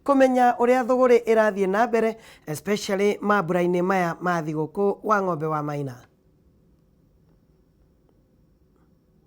Kũmenya ũrĩa thũgũrĩ ĩrathiĩ na mbere especially mambura-inĩ maya ma thigũkũ wa ng'ombe wa Maina.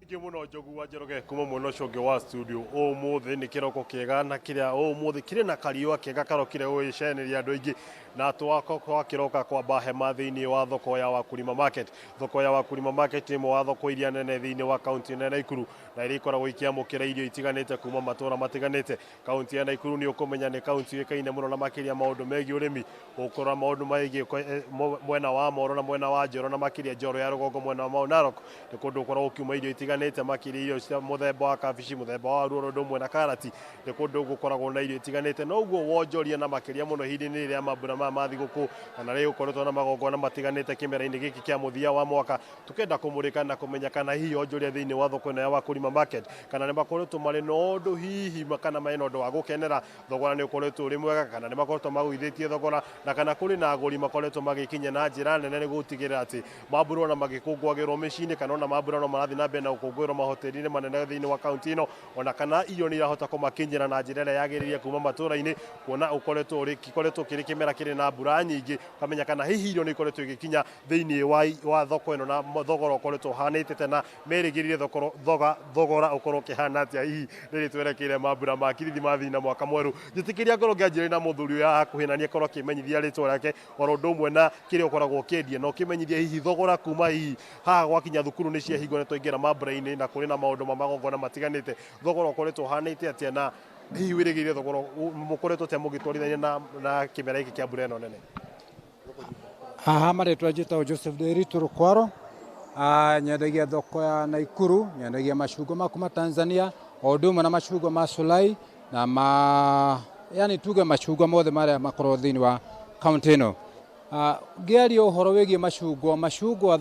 Thengiũ mũno Njogu wa Njoroge kuma mwena ũcio ũngĩ wa studio. Ũmũthĩ nĩ kĩroko kĩega na kĩrĩa ũmũthĩ kĩrĩ na kariũa kega karokire gũgĩcenĩria andũ aingĩ na twakĩroka kwamba hema thĩinĩ wa thoko ya Wakulima Market. Thoko ya Wakulima Market nĩ ĩmwe wa thoko iria nene thĩinĩ wa kaunti ĩno ya Naikuru na iria ikoragwo ikĩamũkĩra irio itiganĩte kuma matũra matiganĩte. Kaunti ya Naikuru nĩ ũkũmenya nĩ kaunti yũĩkaine mũno na makĩria maũndũ megiĩ ũrĩmi, ũkũrora maũndũ megiĩ mwena wa Moro na mwena wa Njoro na makĩria Njoro ya rũgongo mwena wa Mau Narok nĩ kũndũ gũkoragwo gũkiuma irio itiganĩte makĩria irio cia mũthemba wa kabici, mũthemba wa waru oro ũndũ ũmwe na karati. Nĩ kũndũ gũkoragwo na irio itiganĩte na ũguo wonjoria na makĩria mũno ihinda-inĩ rĩrĩ rĩa mambura maya ma thigũkũ kana rĩrĩa gũkoretwo na magongona matiganĩte kĩmera-inĩ gĩkĩ kĩa mũthia wa mwaka. Tũkenda kũmũrĩka na kũmenya kana hihi onjoria thĩinĩ wa thoko ĩno ya Wakulima Market kana nĩ makoretwo marĩ na ũndũ hihi kana mena ũndũ wa gũkenera, thogora nĩ ũkoretwo ũrĩ mwega kana nĩ makoretwo magũithĩtie thogora na kana kũrĩ na agũri makoretwo magĩkinya na njĩra nene nĩguo gũtigĩrĩra atĩ mambura ona magĩkũngũagĩrwo mĩciĩ-inĩ kana ona mambura no marathiĩ na mbere na gũkũngũĩrwo mahoteri-inĩ manene thĩinĩ wa kaunti ĩno ona kana irio nĩ irahota kũmakinyĩra na njĩra ĩrĩa yagĩrĩire kuma matũra-inĩ kuona ũkoretwo ũrĩ gĩkoretwo kĩrĩ kĩmera kĩrĩ na mbura nyingĩ ũkamenya kana hihi irio nĩ ikoretwo igĩkinya thĩinĩ wa thoko ĩno na thogora ũkoretwo ũhanĩte na merĩgĩrĩire thogora ũkorwo ũkĩhana atĩa hihi rĩrĩ twerekeire mambura ma kirithimathi na mwaka mwerũ. Njĩtĩkĩria ngorwo ngĩanjĩrĩria na mũthuri ũyũ haha hakuhĩ na niĩ akorwo akĩmenyithia rĩtwa rĩake oro ũndũ ũmwe na kĩrĩa ũkoragwo ũkĩendia na ũkĩmenyithia hihi thogora kuma hihi haha gwakinya thukuru nĩ ciahingwo nĩ twaingĩra mambura-inĩ na kũrĩ na maũndũ ma magongona matiganĩte, thogora ũkoretwo ũhanĩte atĩa na hihi wĩrĩgĩrĩire thogora mũkoretwo atĩa mũgĩtwarithania na kĩmera gĩkĩ kĩa mbura ĩno nene? Haha marĩtwa njĩtagwo Joseph Nderitu Rũkwaro, nyendagia thoko ya Naikuru, nyendagia macungwa ma kuma Tanzania, o ũndũ ũmwe na macungwa ma Sulai na ma yani tuge macungwa mothe marĩa makoragwo thĩinĩ wa kaunti ĩno. Ngĩaria ũhoro wĩgiĩ macungwa, macungwa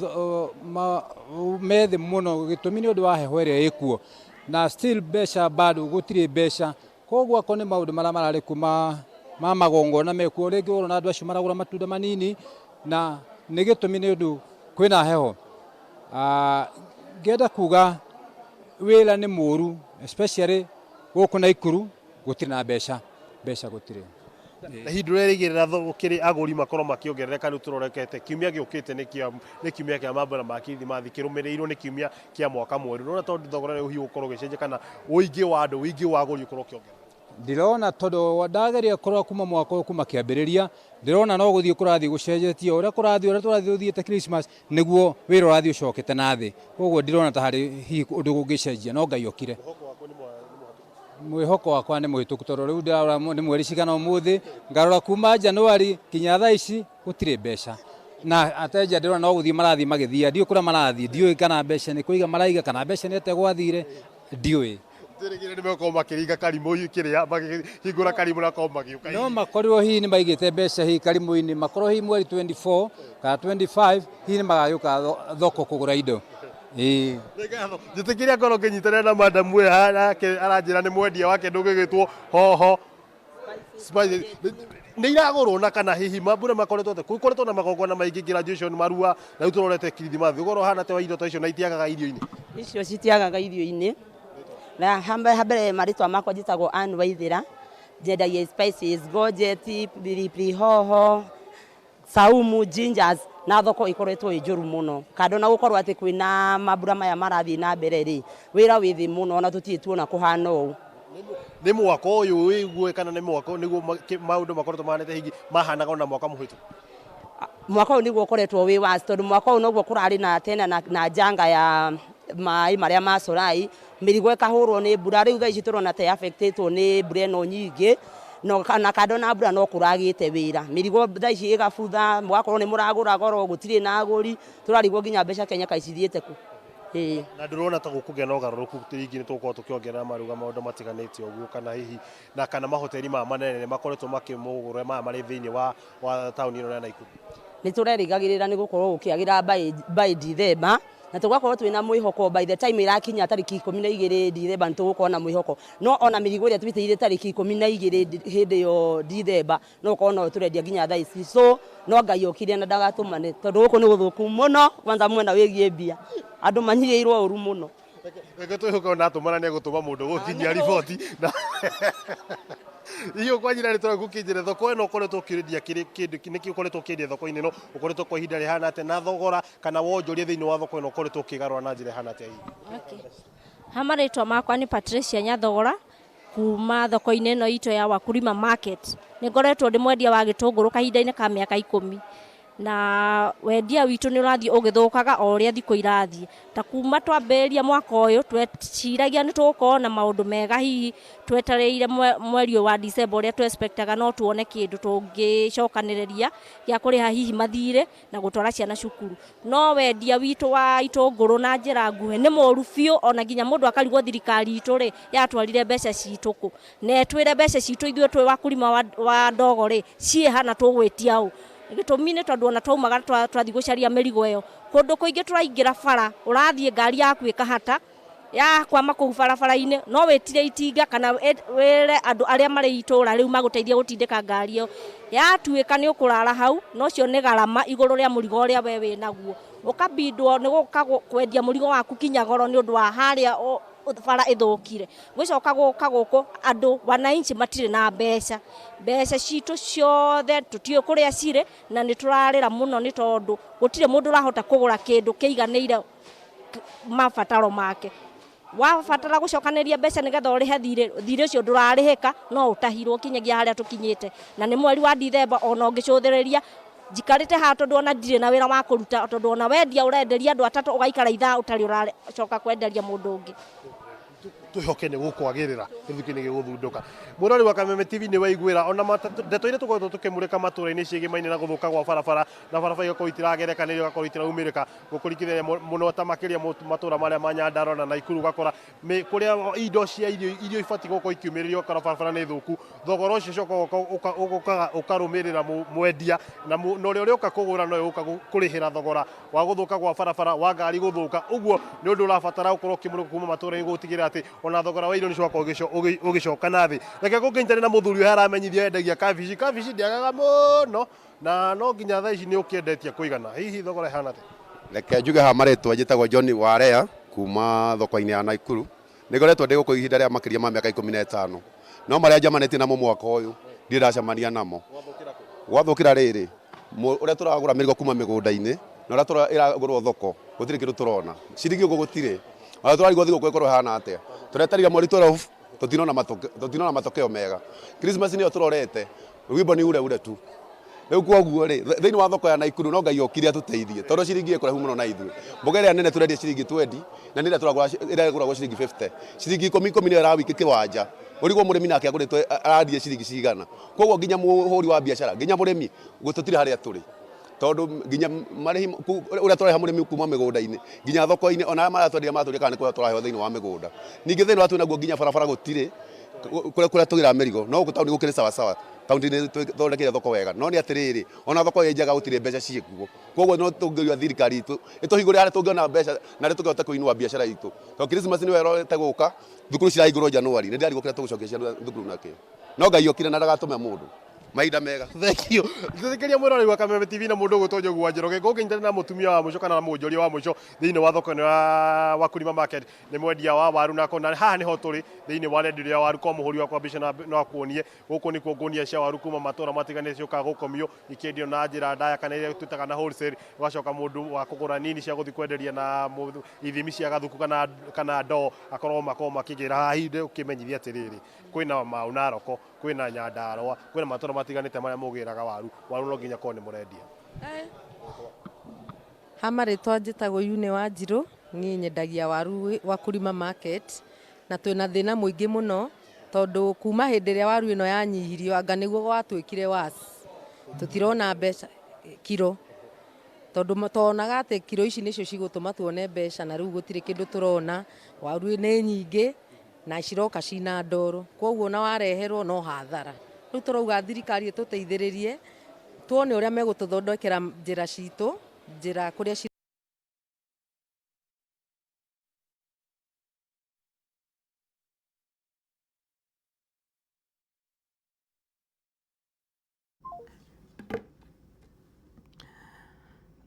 me thĩ mũno, gĩtũmi nĩ ũndũ wa heho ĩrĩa ĩkuo na still mbeca bado gũtirĩ mbeca. Koguo akorwo nĩ maũndũ marĩa mararĩ kuo ma magongona mekuo, rĩngĩ ũrona andũ acio maragũra matunda manini na nĩ gĩtũmi nĩ ũndũ kwĩna heho. Ngĩenda kuga wĩra nĩ mũru especially gũkũ Naikuru gũtirĩ na mbeca, mbeca gũtirĩ. Na hihi ndũrerĩgĩrĩra kĩrĩ agũri makorwo makĩongerereka rĩu tũrorekete kiumia gĩũkĩte nĩ kiumia kĩa mambura ma kirithimathi kĩrũmĩrĩirwo nĩ kiumia kĩa mwaka mwerũ. Ndũrona tondũ thogora rĩu hihi ũgũkorwo ũgĩcenjia kana ũingĩ wa andũ, ũingĩ wa agũri ũkorwo ũkĩongerereka? Ndĩrona tondũ ndageria kũrora kuma mwaka ũyũ kuma kĩambĩrĩria, ndĩrona no gũthiĩ kũrathiĩ gũcenjetie, o ũrĩa kũrathiĩ, ũrĩa tũrathiĩ tũthiĩte Christmas, nĩguo wĩra ũrathiĩ ũcokete na thĩ. Koguo ndirona ta harĩ hihi ũndũ ũngĩcenjia, no Ngai okire. Mwĩhoko wakwa nĩ mũhĩtũku tondũ rĩu ndĩrarora nĩ mweri cigana ũmũthĩ, ngarora kuma January nginya thaa ici gũtirĩ mbeca. Na ateja ndĩrona no gũthiĩ marathiĩ magĩthiaga, ndiũĩ kũrĩa marathiĩ, ndiũĩ kana mbeca nĩ kũiga maraiga kana mbeca nĩ atĩa gwathire, ndiũĩ. Njĩrĩgĩrĩre nĩ megũkorwo makĩringa karimũ kĩrĩa, makĩhingũra karimũ na makorwo magĩũka. No makorirwo hihi nĩ maigĩte mbeca hihi karimũ-inĩ, makorwo hihi mweri 24 kana 25 hihi nĩ magagĩũka thoko kũgũra indo. Ĩĩ. Nĩ ngatho. Njĩtĩkĩria ngorwo ngĩnyitanĩra na madam ũyũ haha nake aranjĩra nĩ mwendia wa kĩndũ gĩgwĩtwo hoho. Spices. Nĩ iragũrwo na kana hihi mambura makoretwo atĩa? Gũkoretwo na magongona maingĩ graduation, marua, na rĩu tũrorete kirithimathi. Ũgoro ũhana atĩa wa indo ta icio na itiagaga irio-inĩ? Icio citiagaga irio-inĩ. Na hambere marĩtwa makwa njĩtagwo Ann Waithĩra, nyendagia spices, courgette, pilipili hoho, saumu, gingers na thoko ĩkoretwo ĩ njũru mũno. Kando na gũkorwo atĩ kwĩna mambura maya marathiĩ na mbere rĩ, wĩra wĩ thĩ mũno ona tũtirĩ tuona kũhana ũũ. Nĩ mwaka ũyũ wĩguo kana nĩ mwaka nĩguo maũndũ makoretwo mahanĩte hihi mahanaga ona mwaka mũhĩtũku? Mwaka ũyũ nĩguo ũkoretwo wĩ worse tondũ mwaka ũyũ noguo kũrarĩ na tena na janga ya maĩ marĩa ma Solai, mĩrigo ĩkahũrwo nĩ mbura, rĩu thaa ici tũrona ta ĩ affect ĩtwo nĩ mbura ĩno nyingĩ, na kando na mbura no kũragĩte wĩra, mĩrigo thaa ici ĩgabutha, mũgakorwo nĩ mũragũra goro, gũtirĩ na agũri, tũrarigwo nginya mbeca Kenya kaĩ cithiĩte kũ? Ĩĩ. Na ndũrona ta gũkũgĩa na ũgarũrũku rĩngĩ nĩ tũgũkorwo tũkĩongerera maruga maũndũ matiganĩte ũguo kana hihi na kana mahoteri maya manene nĩ makoretwo makĩmũgũra maya marĩ thĩinĩ wa taũni ĩno ya Naikuru? Nĩ tũrerĩgagĩrĩra nĩ gũkorwo gũkĩagĩra by December na tũgakorwo twĩna mwĩhoko by the time ĩrakinya tarĩki 12 December nĩ tũgũkorwo na mwĩhoko no ona mĩrigo ĩrĩa twĩtĩire tarĩki 12 hĩndĩ ĩyo December no ũkorwo no tũrendia nginya thaa ici so no Ngai okire na ndagatũmane tondũ gũkũ nĩ gũthũku mũno kwanza mwena wĩgiĩ mbia andũ manyihĩirwo ũru mũno. Reke twĩhoke ona atũmana nĩ egũtũma mũndũ gũkinyia riboti. Iyo kwa njĩra rĩtwa rĩaku kĩnjĩre thoko ĩno ũkoretwo ũkĩendia kĩrĩ kĩndũ nĩkĩ ũkoretwo ũkĩendia thoko-inĩ ĩno, ũkoretwo kwa ihinda rĩhana atĩa, na thogora kana wonjoria thĩinĩ wa thoko ĩno ũkoretwo ũkĩgarũra na njĩra ĩhana atĩa hihi? Okay. Ha marĩtwa makwa nĩ Patricia Nyathogora kuma thoko-inĩ ĩno itũ ya Wakulima Market. Nĩ ngoretwo ndĩ mwendia wa gĩtũngũrũ kahinda-inĩ ka mĩaka 10 na wendia witũ nĩ ũrathiĩ ũgĩthũkaga o ũrĩa thikũ irathiĩ. Ta kuma twambĩrĩria mwaka ũyũ tweciragia nĩ tũgũkorwo na maũndũ mega, hihi twetereire mweri ũyũ wa December ũrĩa twexpectaga no tuone kĩndũ tũngĩcokanĩrĩria gĩa kũrĩha hihi mathirĩ na gũtwara ciana cukuru. No wendia witũ wa itũngũrũ na njĩra nguhĩ nĩ mũru biũ, ona nginya mũndũ akarigwo thirikari itũ rĩ yatwarire mbeca citũ kũ, na ĩtwĩre mbeca citũ ithuĩ twĩ wakulima wa ndogo rĩ ciĩ na tũgwĩtia ũ. Gĩtũmi nĩ tondũ ona twaumaga twathiĩ gũcaria mĩrigo ĩyo kũndũ kũingĩ tũraingĩra bara, ũrathiĩ ngari yaku ĩkahata yakwama kũu barabara-inĩ, no wĩtire itinga kana wĩre andũ arĩa marĩ itũra rĩu magũteithie gũtindĩka ngari ĩyo, yatuĩka nĩ ũkũrara hau, na ũcio nĩ garama igũrũ rĩa mũrigo ũrĩa we wĩnaguo, ũkabindwo nĩ gũka kwendia mũrigo waku kinya goro nĩ ũndũ wa harĩa bara ĩthũkire. Gũcoka gũka gũkũ andũ wananchi matirĩ na mbeca, mbeca citũ ciothe tũtiũĩ kũrĩa cirĩ, na nĩ tũrarĩra mũno nĩ tondũ gũtirĩ mũndũ ũrahota kũgũra kĩndũ kĩiganĩire mabataro make. Wabatara gũcokanĩria mbeca nĩgetha ũrĩhe thirĩ, thirĩ ũcio ndũrarĩhĩka, no ũtahirwo kinyagia harĩa tũkinyĩte. Na nĩ mweri wa Dithemba, ona ũngĩcũthĩrĩria njikarĩte haha tondũ ona ndirĩ na wĩra wa kũruta, tondũ ona wendia ũrenderia andũ atatũ ũgaikara ithaa ũtarĩ ũracoka kwenderia mũndũ ũngĩ. Twihoke nĩ gũkwagĩrĩra gĩthukĩ nĩ gĩgũthundũka. Mwĩrori wa Kameme TV, nĩ waiguĩra ona ndeto iria tũkoretwo tũkĩmũrĩka matũra-inĩ ciĩgĩmaine na gũthũka gwa barabara, na barabara igakorwo itiragereka nĩ igakorwo itiraumĩrĩka gũkũringithania mũno ta makĩria matũra marĩa ma Nyandarua na Naikuru, ũgakora kũrĩa indo cia irio ibatiĩ gũkorwo ikiumĩrĩrio ũgakora barabara nĩ thũku. Thogora ũcio ũcokaga ũkaga ũkarũmĩrĩra mwendia na ũrĩa ũrĩũka kũgũra no ũka kũrĩhĩra thogora wa gũthũka gwa barabara, wa ngari gũthũka. Ũguo nĩ ũndũ ũrabatara gũkorwo ũkĩmũrĩka kuma matũra-inĩ gũtigĩrĩra atĩ ona thogora wa irio nĩ ũcoka ũgĩcoka na thĩ. Reke ngũkĩnyitane na mũthuri ũyũ aramenyithia endagia kabici. Kabici ndĩagaga mũno na no nginya thaa ici nĩ ũkĩendetie kũigana, hihi thogora ĩhana atĩa? Reke njuge haha marĩtwa njĩtagwo John Warea kuma thoko-inĩ ya Naikuru. Nĩ ngoretwo ndĩ gũkũ ihinda rĩa makĩria ma mĩaka 15, no marĩa njamanĩtie namo mwaka ũyũ ndirĩ ndacemania namo. Gwathũkĩra rĩrĩ, ũrĩa tũragũra mĩrigo kuma mĩgũnda-inĩ na ũrĩa ĩragũrwo thoko gũtirĩ kĩndũ tũrona. Ciringi ũguo gũtirĩ, ona tũrarigwo thigũkũ ĩkorwo ĩhana atĩa. Tũreterire mweri 12 tũtinona matokeo mega. Christmas nĩyo tũrorete, wimbo ni ule ule tu. Rĩu kwoguo rĩ, thĩinĩ wa thoko ya Naikuru no Ngai okire atũteithie tondũ ciringi ĩ kũraihu mũno na ithuĩ. Mboga ĩrĩa nene tũrendia ciringi 20 na nĩ ĩrĩa tũragũra ĩrĩa ĩgũragwo ciringi 50. Ciringi ikũmi ikũmi nĩyo ĩrawiki kĩwanja. Ũrigwo mũrĩmi nake agũrĩtwo arendia ciringi cigana. Kwoguo nginya mũhũri wa biacara nginya mũrĩmi tũtirĩ harĩa tũrĩ, tondũ nginya marĩhi ũrĩa tũrarĩha mũrĩmi kuma mĩgũnda-inĩ nginya thoko-inĩ, ona arĩa maratwenderia maratũria kana nĩ kũheo tũraheo thĩinĩ wa mĩgũnda. Ningĩ thĩna ũrĩa twĩnaguo nginya barabara gũtirĩ kũrĩa tũgĩraga mĩrigo, no gũkũ taũni gũkĩrĩ sawasawa. Kaunti nĩ ĩthondekire thoko wega, no nĩ atĩrĩrĩ, ona thoko ĩ njega gũtirĩ mbeca ciĩkuo. Koguo no tũngĩũria thirikari itũ ĩtũhingũre harĩa tũngĩona mbeca na harĩa tũngĩhota kũinua biacara itũ, tondũ Christmas nĩyo ĩrorete gũka, thukuru cirahingũrwo January, nĩ ndĩrarigwo kĩrĩa tũgũcokia ciana thukuru nakĩo. No Ngai okire na ndagatũme mũndũ. Mahinda mega. Thank you. Thikĩrĩria mwĩroreri wa Kameme TV na mũndũ ũgwĩtwo Njogu wa Njoroge, ngũkĩnyitana na mũtumia wa mũico kana mũnjoria wa mũico thĩinĩ wa thoko ĩno ya Wakulima Market, nĩ mwendia wa waru, na haha nĩho tũrĩ thĩinĩ wa rendio ya waru. Kwa mũhũri wakwa mbica no akuonie gũkũ nĩkuo ngũnia cia waru kuma matũra matiganĩte ciũkaga gũkomio ikĩendio na njĩra ndaya kana iria twĩtaga na wholesale, ũgacoka mũndũ wa kũgũra nini cia gũthiĩ kwenderia na ithimi cia gathuku kana ndoo akorwo makorwo makĩgĩra haha. Hihi ũkĩmenyithia atĩrĩrĩ, kwĩna Mau Naroko, kwĩna Nyandarua, kwĩna matũra matiganĩte marĩa mũgĩraga waru. Waru no nginya korwo nĩ mũrendia. Ha marĩtwa njĩtagwo Yune Wanjirũ, niĩ nyendagia waru Wakulima Market, na twĩna thĩna mũingĩ mũno tondũ kuma hĩndĩ ĩrĩa waru ĩno yanyihirio anga nĩguo gwatuĩkire worse. Tũtirona mbeca kiro, tondũ tuonaga atĩ kiro ici nĩcio cigũtũma tuone mbeca, na rĩu gũtirĩ kĩndũ tũrona. Waru nĩ nyingĩ na ciroka cina ndoro, koguo ona wareherwo no hathara. Rĩu tũrauga thirikari ĩtũteithĩrĩrie tuone ũrĩa megũtũthondekera njĩra citũ, njĩra kũrĩa.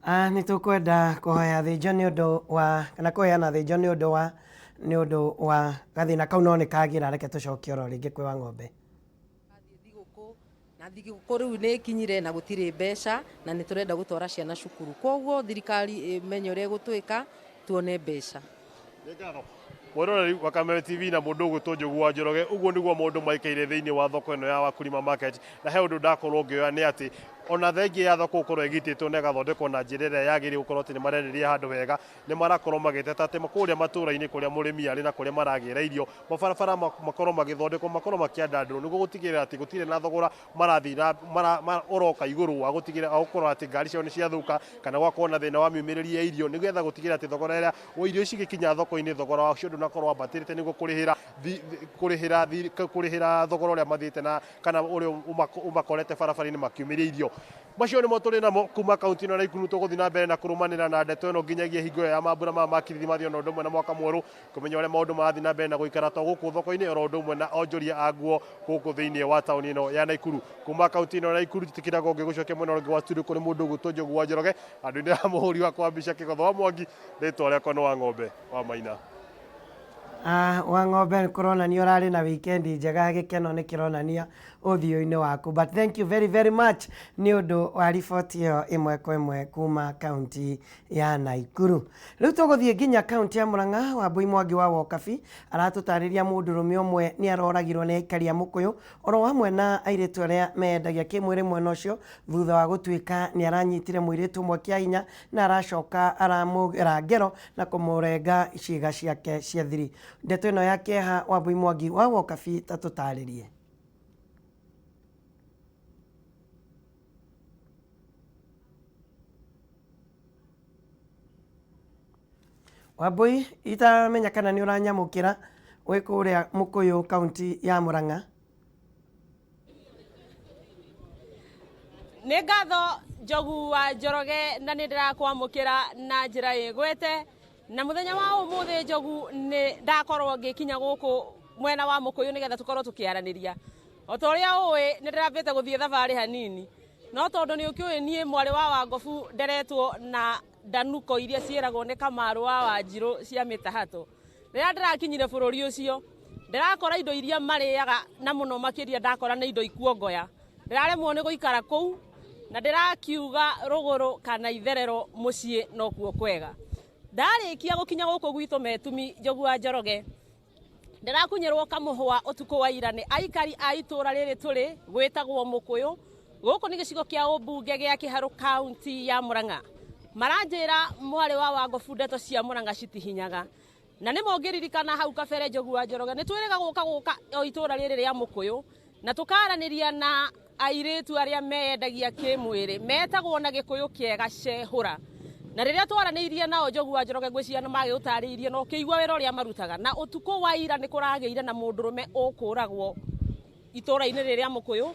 Nĩ tũkwenda kũhoya thĩnjo nĩ ũndũ wa kana kũheana thĩnjo nĩ ũndũ wa gathĩna kau, no nĩ kagĩra. Reke tũcokie oro rĩngĩ kwĩ wa ng'ombe. Na thigũkũ rĩu nĩ ĩkinyire na gũtirĩ mbeca na nĩ tũrenda gũtwara ciana cukuru, koguo thirikari ĩmenye ũrĩa ĩgũtwĩka tuone mbeca. Nĩ ngatho mwĩroreri wa Kameme TV na mũndũ ũgwĩtwo Njogu wa Njoroge. Ũguo nĩguo maũndũ maikaire thĩinĩ wa thoko ĩno ya Wakulima Market, na he ũndũ ndakorwo ngĩoya nĩ atĩ ona thengia ya thoko gũkorwo ĩgitĩtwo na ĩgathondekwo na njĩra ĩrĩa yagĩrĩire gũkorwo atĩ nĩ marenderia handũ hega, nĩ marakorwo magĩteta atĩ kũrĩa matũra-inĩ kũrĩa mũrĩmi arĩ na kũrĩa maragĩra irio, mabarabara makorwo magĩthondekwo, makorwo makĩandandũrwo nĩguo gũtigĩrĩra atĩ gũtirĩ na thogora marathiĩ na ũroka igũrũ wa gũtigĩrĩra gũkorwo atĩ ngari ciao nĩ ciathũka kana gwakorwo na thĩna wa miumĩrĩrie ya irio, nĩgetha gũtigĩrĩra atĩ thogora ĩrĩa irio ici igĩkinya thoko-inĩ thogora wacio ndũnakorwo wambatĩrĩte nĩguo kũrĩhĩra thogora ũrĩa mathiĩte na kana ũrĩa ũmakorete barabara-inĩ makiumĩria irio. Macio nĩmo tũrĩ namo kuma kaunti ĩno ya Naikuru. Tũgũthiĩ na mbere na kũrũmanĩra na ndeto ĩno nginyagia hingo ĩyo ya mambura maya ma kirithimathi ona ũndũ ũmwe na mwaka mwerũ, kũmenya ũrĩa maũndũ marathiĩ na mbere na gũikara to gũkũ thoko-inĩ oro ũndũ ũmwe na onjoria a nguo gũkũ thĩinĩ wa taũni ĩno ya Naikuru. Kuma kaunti ĩno ya Naikuru nditikĩraga ũngĩ gũcokia mwena ũngĩ wa studio kũrĩ mũndũ ũgwĩtwo Njogu wa Njoroge, andũ-inĩ a mũhũri wakwa wa mbica Kĩgotho wa Mwangi, rĩtwa rĩakwa nĩ wa ng'ombe wa Maina. Wa ng'ombe, nĩ kũronania ũrarĩ na weekend njega, gĩkeno nĩ kĩronania ũthiũ-inĩ waku. But thank you very very much nĩ ũndũ wa riboti ĩyo ĩmwe kwa ĩmwe kuma kaunti ya Naikuru. Rĩu tũgũthiĩ nginya kaunti ya Murang'a. Wambui Mwangi wa Wokabi aratũtarĩria mũndũrũme ũmwe nĩ aroragirwo nĩ aikari a Mũkũyũ oro hamwe na airĩtu arĩa meendagia kĩmwĩrĩ mwena ũcio, thutha wa gũtuĩka nĩ aranyitire mũirĩtu ũmwe kĩa hinya na aracoka aramũgera ngero na kũmũrenga ciĩga ciake cia thiri. Ndeto ĩno ya kĩeha, Wambui Mwangi wa Wokabi ta tũtarĩrie. Wambui, itaramenya kana nĩ ũranyamũkĩra wĩ kũrĩa Mũkũyũ, kaunti ya Murang'a. Nĩ ngatho, Njogu wa Njoroge, na nĩ ndĩrakwamũkĩra na njĩra ĩgwete na mũthenya wa ũmũthĩ. Njogu, nĩ ndakorwo ngĩkinya gũkũ mwena wa Mũkũyũ nĩgetha tũkorwo tũkĩaranĩria. O ta ũrĩa ũĩ, nĩ ndĩrambĩte gũthiĩ thabarĩ hanini, no tondũ nĩ ũkĩũĩ niĩ mwarĩ wa Wangobu nderetwo na ndanuko iria ciĩragwo nĩ Kamaru wa Wanjirũ cia mĩtahato. Rĩrĩa ndĩrakinyire bũrũri ũcio, ndĩrakora indo iria marĩaga, na mũno makĩria ndakora nĩ indo ikuongoya. Ndĩraremwo nĩ gũikara kũu na ndĩrakiuga rũgũrũ kana itherero mũciĩ nokuo kwega. Ndarĩkia gũkinya gũkũ gwitũ Metumi, Njogu wa Njoroge, ndĩrakunyĩrwo kamũhwa ũtukũ wa ira nĩ aikari a itũra rĩrĩ tũrĩ gwĩtagwo Mũkũyũ. Gũkũ nĩ gĩcigo kĩa ũmbunge gĩa Kĩharũ, kaunti ya Murang'a. Maranjĩra mwarĩ wa Wangobu, ndeto cia Murang'a citihinyaga, na nĩ mongĩririkana hau kabere, Njogu wa Njoroge, nĩ twĩrĩga gũka gũka o itũra rĩrĩ rĩa Mũkũyũ na tũkaranĩria na airĩtu arĩa meyendagia kĩmwĩrĩ metagwo na Gĩkũyũ kĩega cehũra. Na rĩrĩa twaranĩirie nao, Njogu wa Njoroge, ngwĩciria nĩ magĩũtarĩirie na ũkĩigua wĩra ũrĩa marutaga. Na ũtukũ wa ira nĩ kũragĩire na mũndũrũme ũkũragwo itũra-inĩ rĩrĩ rĩa Mũkũyũ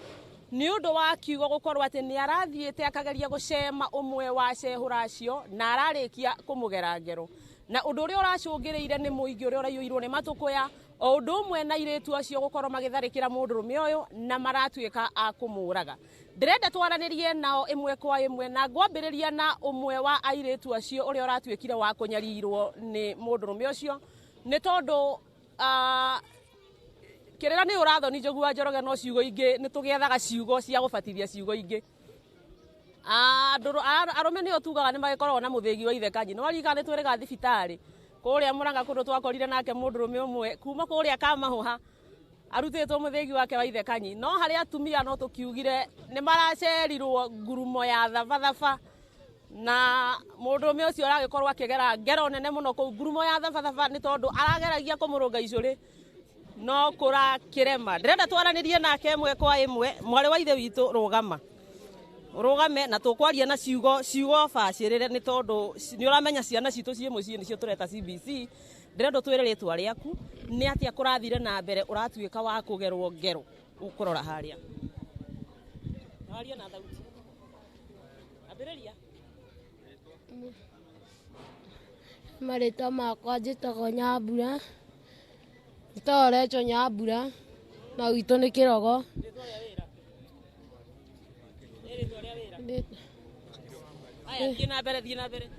nĩ ũndũ wa kiugo gũkorwo atĩ nĩ arathiĩte akageria gũcema ũmwe wa cehũra acio na ararĩkia kũmũgera ngero, na ũndũ ũrĩa ũracũngĩrĩire nĩ mũingĩ ũrĩa ũraiyũirwo nĩ matũkũya o ũndũ ũmwe na airĩtu acio gũkorwo magĩtharĩkĩra mũndũrũme ũyũ na maratuĩka a kũmũraga. Ndĩrenda twaranĩrie nao ĩmwe kwa ĩmwe, na ngwambĩrĩria na ũmwe wa airĩtu acio ũrĩa ũratuĩkire wa kũnyarirwo nĩ mũndũrũme ũcio, nĩ tondũ kĩrĩra nĩ ũrathoni, Njogu wa Njoroge, no ciugo ingĩ nĩ tũgĩethaga ciugo cia gũbatithia ciugo ingĩ. Arũme nĩo tugaga nĩ magĩkoragwo na mũthĩgi wa ithe kanyi. Nĩ waririkana nĩ twĩrĩga thibitarĩ kũrĩa Mũrang'a kũndũ twakorire nake mũndũrũme ũmwe kuma kũrĩa Kamahũha arutĩtwo mũthĩgi wake wa ithe kanyi. No harĩ atumia no tũkiugire nĩ maracerirwo ngurumo ya thabathaba, na mũndũrũme ũcio aragĩkorwo akĩgera ngero nene mũno kũu ngurumo ya thabathaba nĩ tondũ arageragia kũmũrũnga icũrĩ no kũrakĩrema. Ndĩrenda twaranĩrie nake ĩmwe kwa ĩmwe. Mwarĩ wa ithe witũ, rũgama, rũgame na tũkwaria na ciugo ciugo bacĩrĩre, nĩ tondũ nĩ ũramenya ciana citũ ciĩ mũciĩ nĩcio tũreta CBC. Ndĩrenda ũtwĩre rĩtwa rĩaku, nĩ atĩa kũrathire na mbere ũratuĩka wa kũgerwo ngero ũkũrora harĩa. Warie na thauti, ambĩrĩria. Marĩtwa makwa njĩtagwo Nyambura, njĩtagwo Recho Nyambura, na gwitũ nĩ Kĩrogo. Rĩtwa rĩa wĩra? Nĩ rĩtwa rĩa wĩra? Aya, thiĩ na mbere, thiĩ na mbere.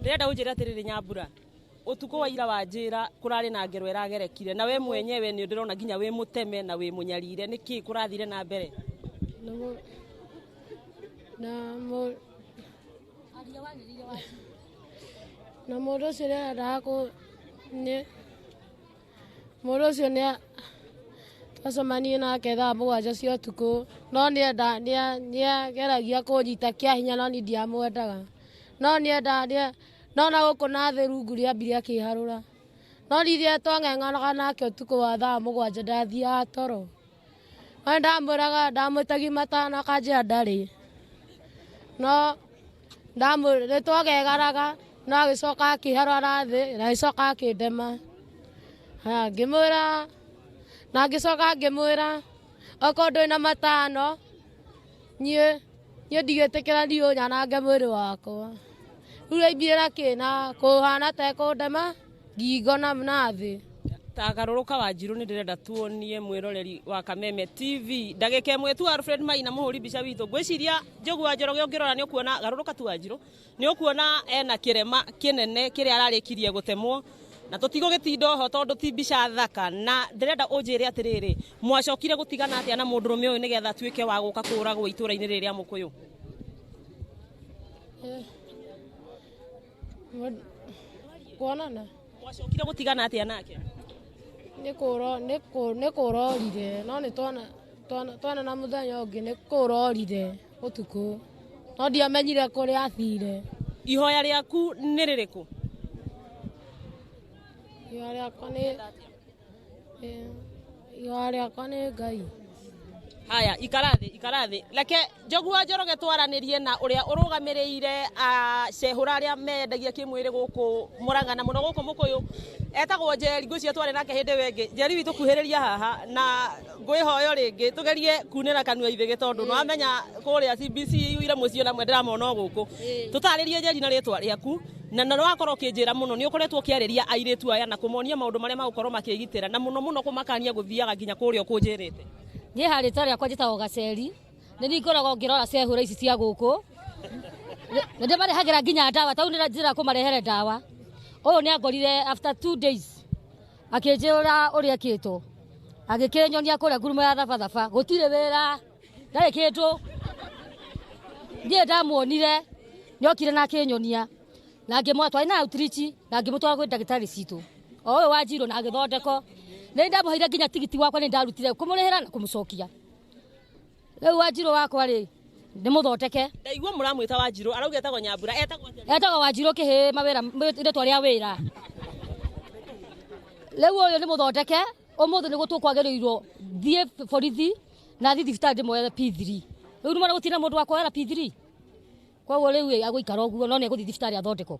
Ndĩrenda ũnjĩre atĩrĩrĩ, Nyambura. Ũtukũ wa ira wanjĩra kũrarĩ na ngero ĩragerekire na we mwenyewe nĩ ndĩrona nginya wĩ mũteme na wĩ mũnyarire, nĩkĩ kũrathire na mbere? Na mũ na mũ na mũndũ ũcio nĩ arendaga kũ nĩ mũndũ ũcio nĩ twacemanirie nake thaa 7 cia ũtukũ, no nĩageragia kũnyita kĩa hinya no niĩ ndiamwendaga. No nĩendaga no na gũkũ na thĩ rungu rĩambire akĩharũra. No rĩrĩa twang'eng'anaga nake ũtukũ wa thaa 7 ndathiaga toro. No ndamwĩraga ndamwĩtagia matano akanjĩra ndarĩ. No nĩtwageganaga no agĩcoka akĩharũra na thĩ na agĩcoka akĩndema. Haya ngĩmwĩra na ngĩcoka ngĩmwĩra okorwo ndũrĩ na matano niĩ ndigĩtĩkĩra niĩ ũnyanange mwĩrĩ wakwa. Rĩu rĩaimbire na kĩ na kũhana ta ĩkũndema ngingo na thĩ. Ta garũrũka Wanjirũ nĩ ndĩrenda tuonie mwĩroreri wa Kameme TV ndagĩka ĩmwe tu Alfred Maina mũhũri mbica witũ. Ngwĩciria Njogu wa Njoroge ũngĩrora nĩ ũkuona, garũrũka tu Wanjirũ, nĩ ũkuona ena kĩrema kĩnene kĩrĩa ararĩkirie gũtemwo na tũtigũgĩtinda oho tondũ ti mbica thaka, na ndĩrenda ũnjĩre atĩrĩrĩ, mwacokire gũtigana atĩa na mũndũrũme ũyũ nĩgetha atuĩke wa gũka kũragwo itũra-inĩ rĩrĩ rĩa Mũkũyũ? Kuonana. Mwacokire gũtigana atĩa nake? Nĩ kũrorire, no nĩ twona na mũthenya ũngĩ nĩ kũrorire ũtukũ, no ndiamenyire kũrĩa athire. Ihoya rĩaku nĩ rĩrĩkũ? Ihoya rĩakwa nĩ Ngai. Haya, ikara thĩ, ikara thĩ. Reke Njogu wa Njoroge twaranĩrie na ũrĩa ũrũgamĩrĩire acehũra arĩa mendagia kĩmwĩrĩ gũkũ Mũrang'a na mũno gũkũ Mũkũyũ. Etagwo Njeri, ngwĩciria twarĩ nake hĩndĩ ĩyo ĩngĩ. Njeri witũ kuhĩrĩria haha na ngwĩhoyo rĩngĩ tũgerie kunĩra kanua ithĩgĩ tondũ nĩ wamenya kũrĩa CBC iyũire mũciĩ na ndĩramona o gũkũ. Tũtarĩrie Njeri na rĩtwa rĩaku na nĩ wakorwo ũkĩnjĩra mũno nĩ ũkoretwo ũkĩarĩria airĩtu aya na kũmonia maũndũ marĩa magũkorwo makĩgitĩra na mũno mũno kũmakania gũthiaga nginya kũrĩa ũkũnjĩrĩte. Niĩ harĩ rĩtwa rĩakwa njĩtagwo Gaceri, nĩ niĩ ngoragwo ngĩrora cehũra ici cia gũkũ. Nĩ ndĩmarehagĩra nginya ndawa, tau nĩ njĩra kũmarehere ndawa. Ũyũ nĩ angorire after 2 days akĩnjĩra ũrĩa ekĩtwo, agĩkĩnyonia kũrĩa ngurumo ya thabathaba, gũtirĩ wĩra, ndarĩ kĩndũ. Niĩ ndamuonire, nĩokire na akĩnyonia na ngĩmwatwara, twarĩ na outreach na ngĩmũtwara kwĩ ndagĩtarĩ citũ o ũyũ Wanjirũ na agĩthondekwo. Nĩ ndamũheire nginya tigiti wakwa, nĩ ndarutire kũmũrĩhĩra na kũmũcokia. Rĩu Wanjirũ wakwa rĩ, nĩ mũthondeke. Ndaigua mũramwĩta Wanjirũ, arauga etagwo Nyambura, etagwo atĩa? Etagwo Wanjirũ kĩhĩ mawĩra, rĩtwa rĩa wĩra. Rĩu ũyũ nĩ mũthondeke, ũmũthĩ nĩguo tũkwagĩrĩirwo thiĩ borithi na thiĩ thibitarĩ ndĩmuoere P3. Rĩu nĩmwona gũtirĩ na mũndũ wa kuoera P3. Koguo rĩu agũikara ũguo no nĩ egũthiĩ thibitarĩ athondekwo.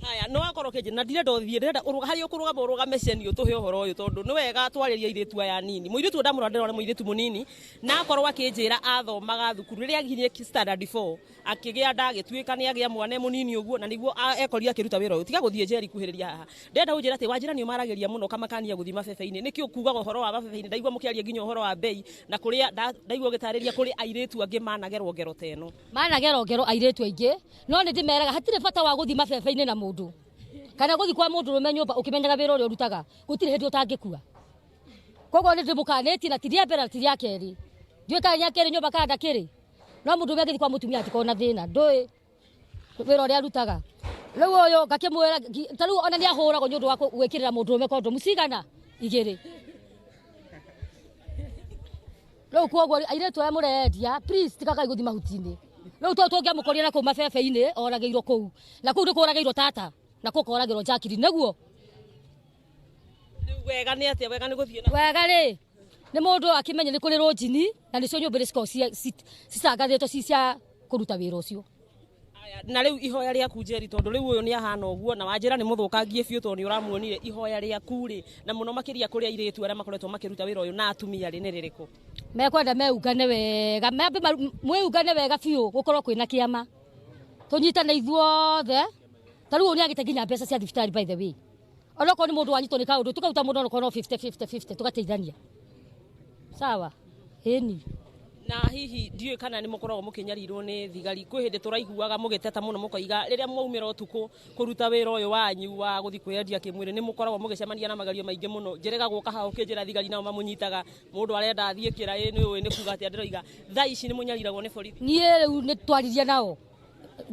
Haya, nĩ wakorwo ũkĩnjĩra na ndirenda ũthiĩ, ndĩrenda harĩa ũkũrũgama ũrũgame ceni ũtũhe ũhoro ũyũ tondũ nĩ wega twarĩrie airĩtu aya anini. Mũirĩtu ũyũ ndamũrora ndĩrona nĩ mũirĩtu mũnini na akorwo akĩnjĩra athomaga thukuru rĩrĩa akinyire standard 4 akĩgĩa nda agĩtuĩka nĩ agĩa mwana mũnini ũguo na nĩguo ekorire akĩruta wĩra ũyũ. Tiga gũthiĩ Njeri kuhĩrĩria haha. Ndĩrenda ũnjĩre atĩ Wanjĩra nĩ ũmaragĩria mũno ũkamakania gũthiĩ mabebe-inĩ. Nĩkĩ ũkugaga ũhoro wa mabebe-inĩ? Ndaigua mũkĩaria nginya ũhoro wa mbei na kũrĩa ndaigua ũgĩtarĩria kũrĩ airĩtu angĩ managerwo ngero ta ĩno. Managerwo ngero airĩtu aingĩ, no nĩ ndĩmeraga hatirĩ bata wa gũthiĩ mabebe-inĩ na mũndũ kana gũthiĩ kwa mũndũ ũrũme nyũmba ũkĩmenyaga wĩra ũrĩa ũrutaga, gũtirĩ hĩndĩ ũtangĩkua. Koguo nĩ ndĩmũkanĩtie na ti rĩa mbere na ti rĩa kerĩ. Ndiũĩ kana nĩ akĩrĩ nyũmba kana ndakĩrĩ, no mũndũ ũrĩa angĩthiĩ kwa mũtumia atikorwo na thĩna, ndũĩ wĩra ũrĩa arutaga. Rĩu ũyũ ngakĩmwĩra, ta rĩu ona nĩ ahũragwo nĩ ũndũ wa gwĩkĩrĩra mũndũ ũrũme kondomu cigana 2. Rĩu koguo airĩtu arĩa mũrendia, please tigagai gũthiĩ mahuti-inĩ. Rĩu tondũ tũngĩamũkorire na kũu mabebe-inĩ, oragĩirwo kũu. Na kũu nĩ kũragĩirwo tata, na kũu koragĩrwo Jacqueline, nĩguo? Rĩu wega nĩ atĩa? Wega nĩ gũthiĩ na Wega rĩ, nĩ mũndũ akĩmenye nĩ kũrĩ rũnjini, na nĩcio nyũmba iria cikoragwo cicangathĩtwo ci cia kũruta wĩra ũcio. Aya, na rĩu ihoya rĩaku Njeri, tondũ rĩu ũyũ nĩ ahana ũguo na Wanjĩra nĩ mũthũkangie biũ tondũ nĩ ũramuonire, ihoya rĩaku rĩ, na mũno makĩria kũrĩ airĩtu arĩa makoretwo makĩruta wĩra ũyũ na atumia rĩ, nĩ rĩrĩkũ? Mekwenda meungane wega, mambe mwĩungane wega biũ, gũkorwo kwĩna kĩama, tũnyitane ithuothe. Ta rĩu ũyũ nĩ agĩte nginya mbeca cia thibitarĩ by the way. Onokorwo nĩ mũndũ wanyitwo nĩ kaũndũ, tũkaruta mũndũ onokorwo no 50-50-50, tũgateithania. Sawa? Ĩni. Na hihi ndiũĩ kana nĩ mũkoragwo mũkĩnyarirwo nĩ thigari. Kwĩ hĩndĩ tũraiguaga mũgĩteta mũno mũkoiga rĩrĩa mwaumĩra ũtukũ kũruta wĩra ũyũ wanyu wa gũthiĩ kwĩyendia kĩmwĩrĩ nĩ mũkoragwo mũgĩcemania na magerio maingĩ mũno. Njĩrĩga gũka haha ũkĩnjĩra thigari nao mamũnyitaga, mũndũ arenda athiĩ kĩraĩ nĩ ũĩ nĩ kuga atĩa ndĩroiga. Thaa ici nĩ mũnyariragwo nĩ borithi? Niĩ rĩu nĩ twaririe nao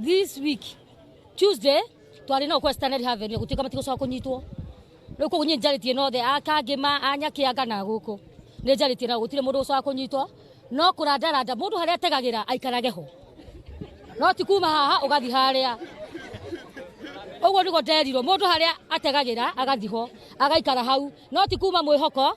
this week Tuesday, twarĩ nao kwa Stanley Avenue gũtuĩka matigũcoka kũnyitwo. Rĩu koguo niĩ njarĩtie na othe a Kangĩma, a Nyakĩanga na gũkũ nĩ njarĩtie nao, gũtirĩ mũndũ ũgũcoka kũnyitwo, no kũrandaranda mũndũ harĩa ategagĩra aikarage ho, no ti kuma haha ũgathiĩ harĩa. Ũguo nĩguo nderirwo, mũndũ harĩa ategagĩra agathiĩ ho agaikara hau, no ti kuma mwĩhoko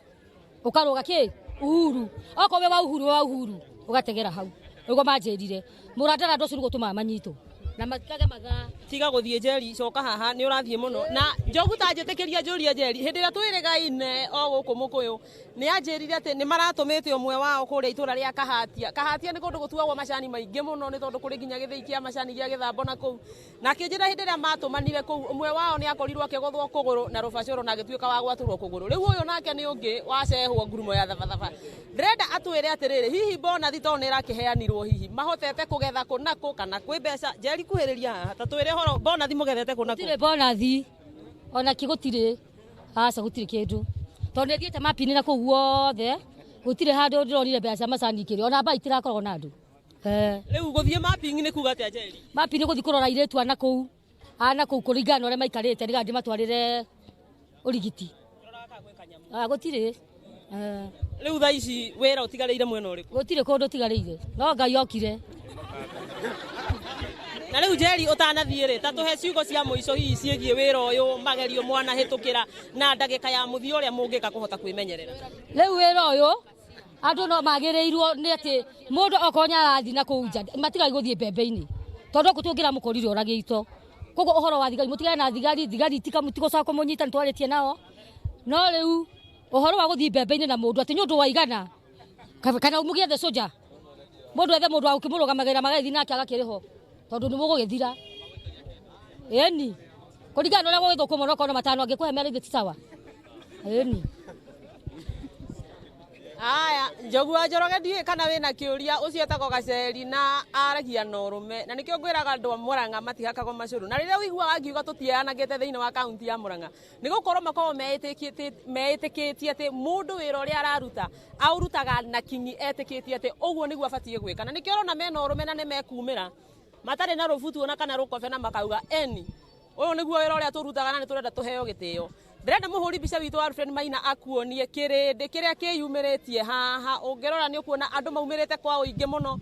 ũkarũga kĩ Uhuru, okorwo wĩ wa Uhuru, wĩ wa Uhuru ũgategera hau. Nĩguo manjĩrire mũrandaranda ũcio nĩguo ũtũmaga manyitwo na matikage mathaa. Tiga gũthiĩ Njeri, coka haha nĩ ũrathiĩ mũno. Na Njogu ta njĩtĩkĩria njũrie Njeri, hĩndĩ ĩrĩa twĩrĩgaine o gũkũ Mũkũyũ nĩ anjĩrire atĩ nĩ maratũmĩte ũmwe wao kũrĩa itũra rĩa Kahatia. Kahatia nĩ kũndũ gũtuagwo macani maingĩ mũno nĩ tondũ kũrĩ nginya gĩthĩi kĩa macani gĩa gĩthambo na kũu. Na akĩnjĩra hĩndĩ ĩrĩa matũmanire kũu, ũmwe wao nĩ akorirwo akĩgũthwo kũgũrũ na rũbacũrũ na agĩtuĩka wa gwatũrwo kũgũrũ. Rĩu ũyũ nake nĩ ũngĩ wacehwo ngurumo ya thabathaba. Ndĩrenda atwĩre atĩrĩrĩ, hihi bonathi tondũ nĩ ĩrakĩheanirwo hihi mahotete kũgetha kũ na kũ kana kwĩ mbeca? Njeri kuhĩrĩria haha, ta twĩre ũhoro bonathi mũgethete kũ na kũ? Gũtirĩ bonathi ona kĩ, gũtirĩ, aca gũtirĩ kĩndũ, tondũ nĩ thiĩte mapping na kũu guothe, gũtirĩ handũ ndĩronire mbeca cia macani ikĩrĩ, ona mbaa itirakoragwo na andũ. Rĩu gũthiĩ mapping nĩ kuga atĩa Njeri? Mapping nĩ gũthiĩ kũrora airĩtu a na kũu, a na kũu kũringana na ũrĩa maikarĩte nĩgetha ndĩmatwarĩre ũrigiti. Ah, gũtirĩ. Rĩu thaa ici wĩra ũtigarĩire mwena ũrĩkũ? Gũtirĩ kũndũ ũtigarĩire, no Ngai okire. Na rĩu Njeri ũtanathiĩ rĩ, ta tũhe ciugo cia mũico hihi ciĩgiĩ wĩra ũyũ, magerio mwanahĩtũkĩra na ndagĩka ya mũthia ũrĩa mũngĩka kũhota kwĩmenyerera. Rĩu wĩra ũyũ andũ no magĩrĩirwo nĩ atĩ mũndũ okorwo nĩ arathiĩ na kũu nja matigai gũthiĩ mbembe-inĩ, tondũ gũkũ tũngĩramũkorire oragĩtwo. Koguo ũhoro wa thigari, mũtigane na thigari, thigari itigũcoka kũmũnyita nĩ twarĩtie nao. No rĩu ũhoro wa gũthiĩ mbembe-inĩ na mũndũ atĩ nĩ ũndũ wa igana kana mũgĩethe soja, mũndũ ethe mũndũ wa gũkĩmũrũgamagĩrĩra magagĩthiĩ nake agakĩrĩhwo, tondũ nĩ mũgũgĩthira. Ĩni, kũringana na ũrĩa gũgĩthũkũma onokorwo na matano angĩkũhe merĩ ti sawa. Ĩni. Aya, Njogu wa Njoroge ndiũĩ kana wĩna kĩũria, ũcio etagwo Gaceri na aragia na ũrũme, na nĩkĩo ngwĩraga andũ a Mũrang'a matihakagwo macũrũ. Na rĩrĩa ũiguaga ngiuga tũtiĩyanangĩte thĩinĩ wa kaunti ya Mũrang'a, nĩ gũkorwo makoragwo meĩtĩkĩtie atĩ mũndũ wĩra ũrĩa araruta, aũrutaga na kinyi etĩkĩtie atĩ ũguo nĩguo abatiĩ gwĩka. Na nĩkĩo ũrona mena ũrũme na nĩ mekumĩra, matarĩ na rũbutu ona kana rũkobe na makauga eni, ũyũ nĩguo wĩra ũrĩa tũrutaga na nĩ tũrenda tũheo gĩtĩo. Ndĩrenda mũhũri mbica witũ Alfred Maina akuonie kĩrĩndĩ kĩrĩa kĩyumĩrĩtie haha. Ũngĩrora nĩ ũkuona andũ maumĩrĩte kwa ũingĩ mũno,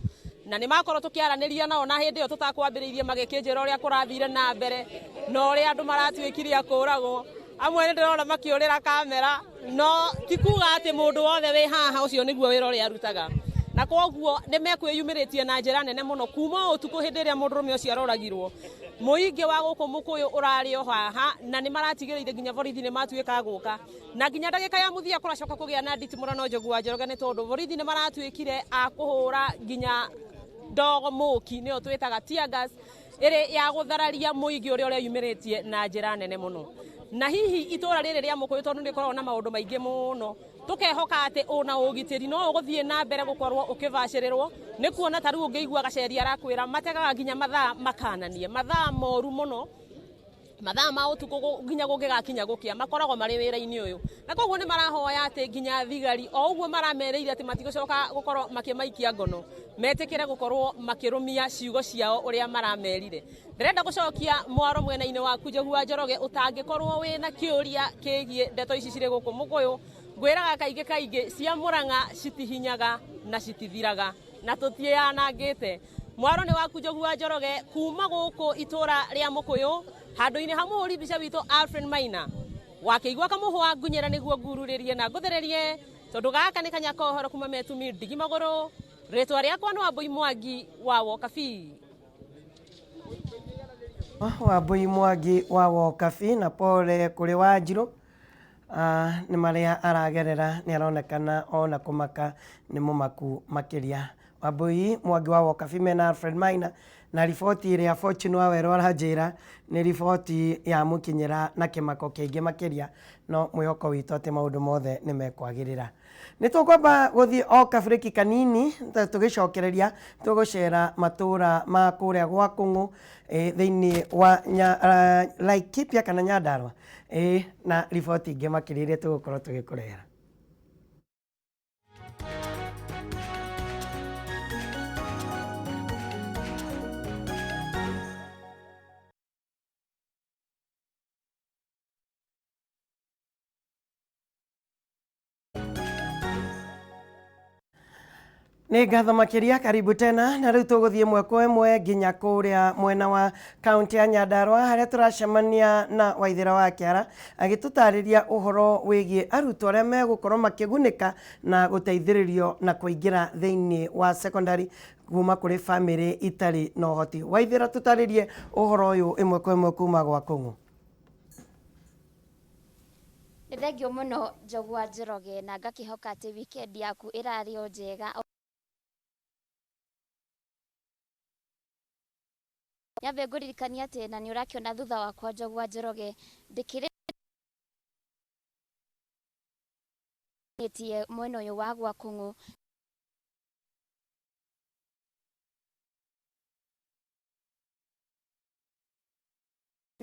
na nĩ makorwo tũkĩaranĩria nao na hĩndĩ ĩyo tũtakwambĩrĩirie magĩkĩnjĩra ũrĩa kũrathire na mbere na ũrĩa andũ maratuĩkire a kũragwo. Amwe nĩ ndĩrona makĩũrĩra kamera, no ti kuga atĩ mũndũ wothe wĩ haha ũcio nĩguo wĩra ũrĩa arutaga. Na koguo nĩ mekwĩyumĩrĩtie na njĩra nene mũno kuma ũtukũ hĩndĩ ĩrĩa mũndũrũme ũcio aroragirwo. Mũingĩ wa gũkũ Mũkũyũ ũrarĩ o haha na nĩ maratigĩrĩire nginya borithi nĩ matuĩka gũka, na nginya ndagĩka ya mũthia kũracoka kũgĩa na nditimũrano Njogu wa Njoroge nĩ tondũ borithi nĩ maratuĩkire a kũhũra nginya ndogo mũki nĩyo twĩtaga tear gas ĩrĩ ya gũthararia mũingĩ ũrĩa ũreyumĩrĩtie na njĩra nene mũno. Na hihi itũra rĩrĩ rĩa Mũkũyũ tondũ nĩ rĩkoragwo na maũndũ maingĩ mũno, tũkehoka atĩ ona ũgitĩri no ũgũthiĩ na mbere gũkorwo ũkĩbacĩrĩrwo, nĩ kuona ta rĩu ũngĩigua Gaceri arakwĩra mategaga nginya mathaa makananie, mathaa moru mũno, mathaa ma ũtukũ nginya gũngĩgakinya gũkĩa makoragwo marĩ wĩra-inĩ ũyũ. Na koguo nĩ marahoya atĩ nginya thigari o ũguo maramerĩire atĩ matigũcoka gũkorwo makĩmaikia ngono, metĩkĩre gũkorwo makĩrũmia ciugo ciao ũrĩa maramerire. Ndĩrenda gũcokia mwaro mwena-inĩ waku Njogu wa Njoroge, ũtangĩkorwo wĩna kĩũria kĩgiĩ ndeto ici cirĩ gũkũ Mũkũyũ, ngwĩraga kaingĩ kaingĩ cia Mũrang'a citihinyaga na citithiraga na tũtiĩyanangĩte. Mwaro nĩ waku Njogu wa Njoroge kuma gũkũ itũra rĩa Mũkũyũ, handũ-inĩ ha mũhũri mbica witũ Alfred Maina. Wakĩigua kamũhwa ngunyĩra nĩguo ngururĩrie na ngũthererie, tondũ gaka nĩ kanya ka ũhoro kuma Metumi ndigi magũrũ. Rĩtwa rĩakwa nĩ Wambui Mwangi wa Wokabi. Wambui Mwangi wa Wokabi na pole kũrĩ Wanjirũ nĩ marĩa aragerera nĩ aronekana ona kũmaka nĩ mũmaku makĩria. Wambui Mwangi wa Wokabi mena Alfred Maina na riboti ĩrĩa Fortune Wawerũ aranjĩra nĩ riboti ya mũkinyĩra na kĩmako kĩingĩ makĩria no mwĩhoko witũ atĩ maũndũ mothe nĩ mekwagĩrĩra. Nĩ tũkwamba gũthiĩ o kabirĩki kanini tũgĩcokereria tũgũcera matũra ma kũrĩa gwa Kũng'ũ thĩinĩ wa Laikipia kana Nyandarua na riboti ingĩ makĩria iria tũgũkorwo tũgĩkũrehera. Nĩ ngatho makĩria, karibu tena. Na rĩu tũgũthiĩ ĩmwe kwa ĩmwe nginya kũrĩa mwena wa kaunti ya Nyandarua harĩa tũracemania na Waithĩra wa Kĩara agĩtũtarĩria ũhoro wĩgiĩ arutwo arĩa megũkorwo makĩgunĩka na gũteithĩrĩrio na kũingĩra thĩinĩ wa secondary kuma kũrĩ bamĩrĩ itarĩ na ũhoti. Waithĩra, tũtarĩrie ũhoro ũyũ ĩmwe kwa ĩmwe kuma gwa Kũng'ũ. Nĩ thengio mũno Njogu wa Njoroge, na ngakĩhoka atĩ weekend yaku ĩrarĩ o njega. Nyambe ngũririkanie atĩ na nĩ ũrakĩona thutha wakwa Njogu wa Njoroge ndĩkĩrĩ tie mwena ũyũ wa gwa Kũng'ũ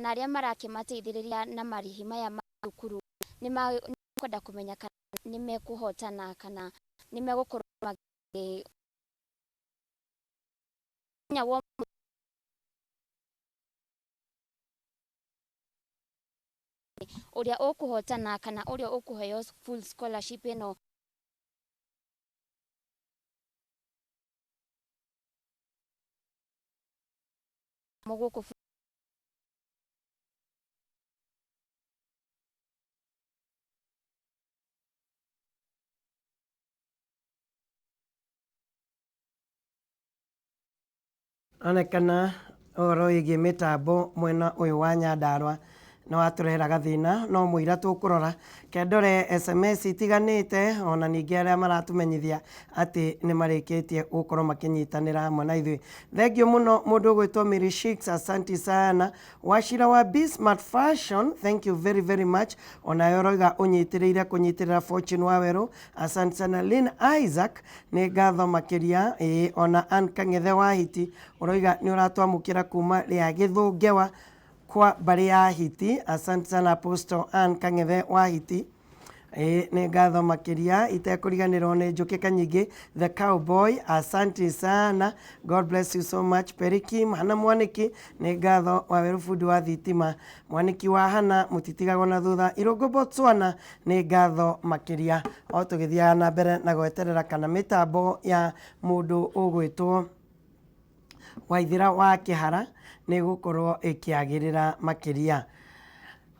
na arĩa marakĩmateithĩrĩria na marĩhi maya ma thukuru nĩ mekwenda kũmenya kana nĩ mekũhotana kana nĩ megũkorwo magĩ wa ũrĩa ũkũhotana kana ũrĩa ũkũheo full scholarship ĩno gũkũ. Onekana ũhoro wĩgiĩ mĩtambo mwena ũyũ wa Nyandarua nĩ watũrehera gathĩna, no mũira tũkũrora kendore SMS itiganĩte, ona ningĩ arĩa maratũmenyithia atĩ nĩ marĩkĩtie gũkorwo makĩnyitanĩra hamwe na ithuĩ. Thengio mũno mũndũ ũgwĩtwo Mary Shix, asanti sana. Wacira wa Be Smart Fashion, thank you very very much. Onawe ũroiga ũnyitĩrĩire kũnyitĩrĩra Fortune Wawerũ, asante sana. Lynn Isaac, nĩ ngatho makĩria. Ĩĩ, ona Ann Kang'ethe wa Hiti ũroiga nĩ ũratwamũkĩra kuma rĩa Gĩthũngewa kwa mbarĩ ya Hiti, asante sana Apostle Ann Kang'ethe wa Hiti. Ĩĩ, nĩ ngatho makĩria. Itekũriganĩrwo nĩ Njũkĩ Kanyingĩ the cowboy, asante sana, God bless you so much. Perikim Hana Mwaniki, nĩ ngatho. Wawerũ bundi wa thitima, Mwaniki wa Hana, mũtitigagwo na thutha. Irũngũ Botswana, nĩ ngatho makĩria. O tũgĩthiaga na mbere na gweterera kana mĩtambo ya mũndũ ũgwĩtwo Waithĩra wa Kĩhara nĩ gũkorwo ĩkĩagĩrĩra makĩria.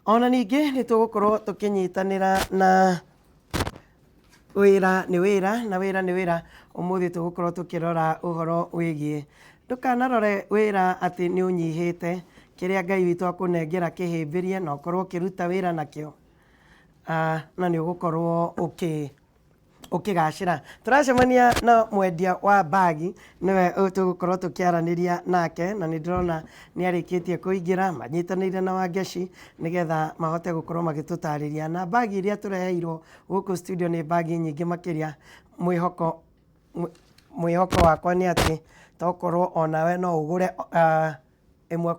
Ona ningĩ nĩ tũgũkorwo tũkĩnyitanĩra na wĩra nĩ wĩra na wĩra nĩ wĩra. Ũmũthĩ tũgũkorwo tũkĩrora ũhoro wĩgiĩ ndũkanarore wĩra atĩ nĩ ũnyihĩte. Kĩrĩa Ngai witũ akũnengera kĩhĩmbĩrie na ũkorwo ũkĩruta wĩra nakĩo, na nĩ ũgũkorwo ũkĩgacĩra. Tũracemania na mwendia wa mbagi, nĩwe tũgũkorwo tũkĩaranĩria nake, na nĩ ndĩrona nĩ arĩkĩtie kũingĩra manyitanĩire na Wangeci nĩgetha mahote gũkorwo magĩtũtarĩria. Na mbagi iria tũreheirwo gũkũ studio nĩ mbagi nyingĩ makĩria. Mwĩhoko wakwa nĩ atĩ tokorwo onawe no ũgũre ĩmwe kwa